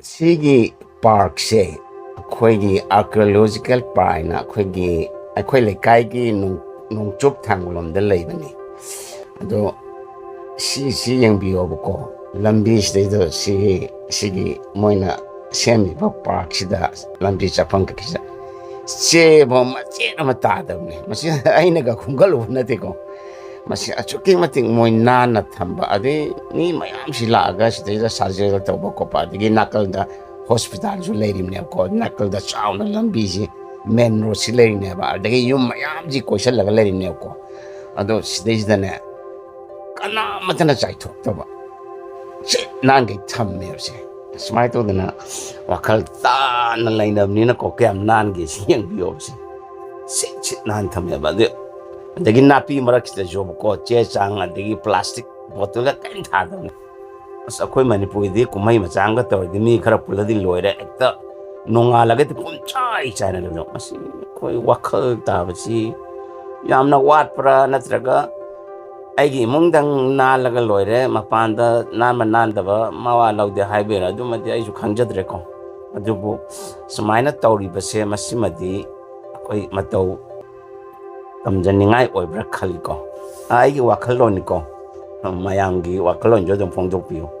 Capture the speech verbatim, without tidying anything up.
ꯁꯤꯒꯤ ꯄꯥꯔꯛꯁꯦ ꯑꯩꯈꯣꯏꯒꯤ archaeological park ꯍꯥꯏꯅ ꯑꯩꯈꯣꯏꯒꯤ, ꯑꯩꯈꯣꯏ ꯂꯩꯀꯥꯏꯒꯤ ꯅꯣꯡ-, ꯅꯣꯡꯆꯨꯞ ꯊꯪꯕꯂꯣꯝꯗ ꯂꯩꯕꯅꯤ꯫ ꯑꯗꯣ ꯁꯤꯁꯤ ꯌꯦꯡꯕꯤꯌꯣꯕꯀꯣ, ꯂꯝꯕꯤꯁꯤꯗꯩꯗ ꯁꯤꯒꯤ, ꯁꯤꯒꯤ ꯃꯣꯏꯅ ꯁꯦꯝꯃꯤꯕ ꯄꯥꯔꯛꯁꯤꯗ ꯂꯝꯕꯤ ꯆꯠꯐꯝ ꯀꯩꯀꯩꯁꯤꯗ ꯆꯦꯐꯥꯎ ꯃꯆꯦꯠ ꯑꯃ ꯇꯥꯗꯕꯅꯦ꯫ ꯃꯁꯤ ꯑꯩꯅꯒ ꯈꯣꯝꯒꯠꯂꯨꯕ ꯅꯠꯇꯦꯀꯣ, ꯃꯁꯤ ꯑꯁꯨꯛꯀꯤ ꯃꯇꯤꯛ ꯃꯣꯏ ꯅꯥꯟꯅ ꯊꯝꯕ, ꯑꯗꯩ ꯃꯤ ꯃꯌꯥꯝꯁꯤ ꯂꯥꯛꯑꯒ ꯁꯤꯗꯩꯗ ꯁꯥꯖꯦꯜ ꯇꯧꯕ ꯈꯣꯠꯄ, ꯑꯗꯒꯤ ꯅꯥꯀꯜꯗ ꯍꯣꯁꯄꯤꯇꯥꯜꯁꯨ ꯂꯩꯔꯤꯕꯅꯦꯕꯀꯣ, ꯅꯥꯀꯜꯗ ꯆꯥꯎꯅ ꯂꯝꯕꯤꯁꯤ, ꯃꯦꯟ ꯔꯣꯗꯁꯤ ꯂꯩꯔꯤꯅꯦꯕ, ꯑꯗꯒꯤ ꯌꯨꯝ ꯃꯌꯥꯝꯁꯤ ꯀꯣꯏꯁꯜꯂꯒ ꯂꯩꯔꯤꯅꯦꯕꯀꯣ꯫ ꯑꯗꯣ ꯁꯤꯗꯩꯁꯤꯗꯅꯦ, ꯀꯅꯥꯃꯠꯇꯅ ꯆꯥꯏꯊꯣꯛꯇꯕ, ꯁꯤꯠ ꯅꯥꯟꯈꯩ ꯊꯝꯃꯦꯕꯁꯦ꯫ ꯁꯨꯃꯥꯏꯅ ꯇꯧꯗꯅ ꯋꯥꯈꯜ ꯇꯥꯅ ꯂꯩꯅꯕꯅꯤꯅꯀꯣ, ꯀꯌꯥꯝ ꯅꯥꯟꯒꯦ ꯁꯤ ꯌꯦꯡꯕꯤꯌꯣꯕꯁꯦ꯫ ꯁꯤꯠ ꯁꯤꯠ ꯅꯥꯟ ꯊꯝꯃꯦꯕ꯫ ꯑꯗꯨ, ꯑꯗꯒꯤ ꯅꯥꯄꯤ ꯃꯔꯛꯁꯤꯗꯁꯨꯕꯀꯣ, ꯆꯦ ꯆꯥꯡ ꯑꯗꯒꯤ ꯄ꯭ꯂꯥꯁꯇꯤꯛ ꯕꯣꯇꯜꯒ ꯀꯔꯤꯝ ꯊꯥꯗꯕꯅꯤ꯫ ꯑꯁ, ꯑꯩꯈꯣꯏ ꯃꯅꯤꯄꯨꯔꯒꯤꯗꯤ ꯀꯨꯝꯍꯩ ꯃꯆꯥ ꯑꯃꯒ ꯇꯧꯔꯗꯤ ꯃꯤ ꯈꯔ ꯄꯨꯜꯂꯗꯤ ꯂꯣꯏꯔꯦ, ꯍꯦꯛꯇ ꯅꯣꯡꯉꯥꯜꯂꯒꯗꯤ ꯄꯨꯝꯆꯥꯏ ꯆꯥꯏꯅ ꯂꯩꯕꯗꯣ꯫ ꯃꯁꯤ ꯑꯩꯈꯣꯏ ꯋꯥꯈꯜ ꯇꯥꯕꯁꯤ ꯌꯥꯝꯅ ꯋꯥꯠꯄ꯭ꯔꯥ, ꯅꯠꯇ꯭ꯔꯒ ꯑꯩꯒꯤ ꯏꯃꯨꯡꯗꯪ ꯅꯥꯜꯂꯒ ꯂꯣꯏꯔꯦ, ꯃꯄꯥꯟꯗ ꯅꯥꯟꯕ ꯅꯥꯟꯗꯕ ꯃꯋꯥ ꯂꯧꯗꯦ ꯍꯥꯏꯕꯩꯔꯥ, ꯑꯗꯨꯃꯗꯤ ꯑꯩꯁꯨ ꯈꯪꯖꯗ꯭ꯔꯦꯀꯣ꯫ ꯑꯗꯨꯕꯨ ꯁꯨꯃꯥꯏꯅ ꯇꯧꯔꯤꯕꯁꯦ, ꯃꯁꯤꯃꯗꯤ ꯑꯩꯈꯣꯏ ꯃꯇꯧ ꯇꯝꯖꯅꯤꯡꯉꯥꯏ ꯑꯣꯏꯕ꯭ꯔꯥ ꯈꯜꯂꯤꯀꯣ꯫ ꯑꯩꯒꯤ ꯋꯥꯈꯜꯂꯣꯟꯅꯤꯀꯣ, ꯃꯌꯥꯝꯒꯤ ꯋꯥꯈꯜꯂꯣꯟꯁꯨ ꯑꯗꯨꯝ ꯐꯣꯡꯗꯣꯛꯄꯤꯌꯨ꯫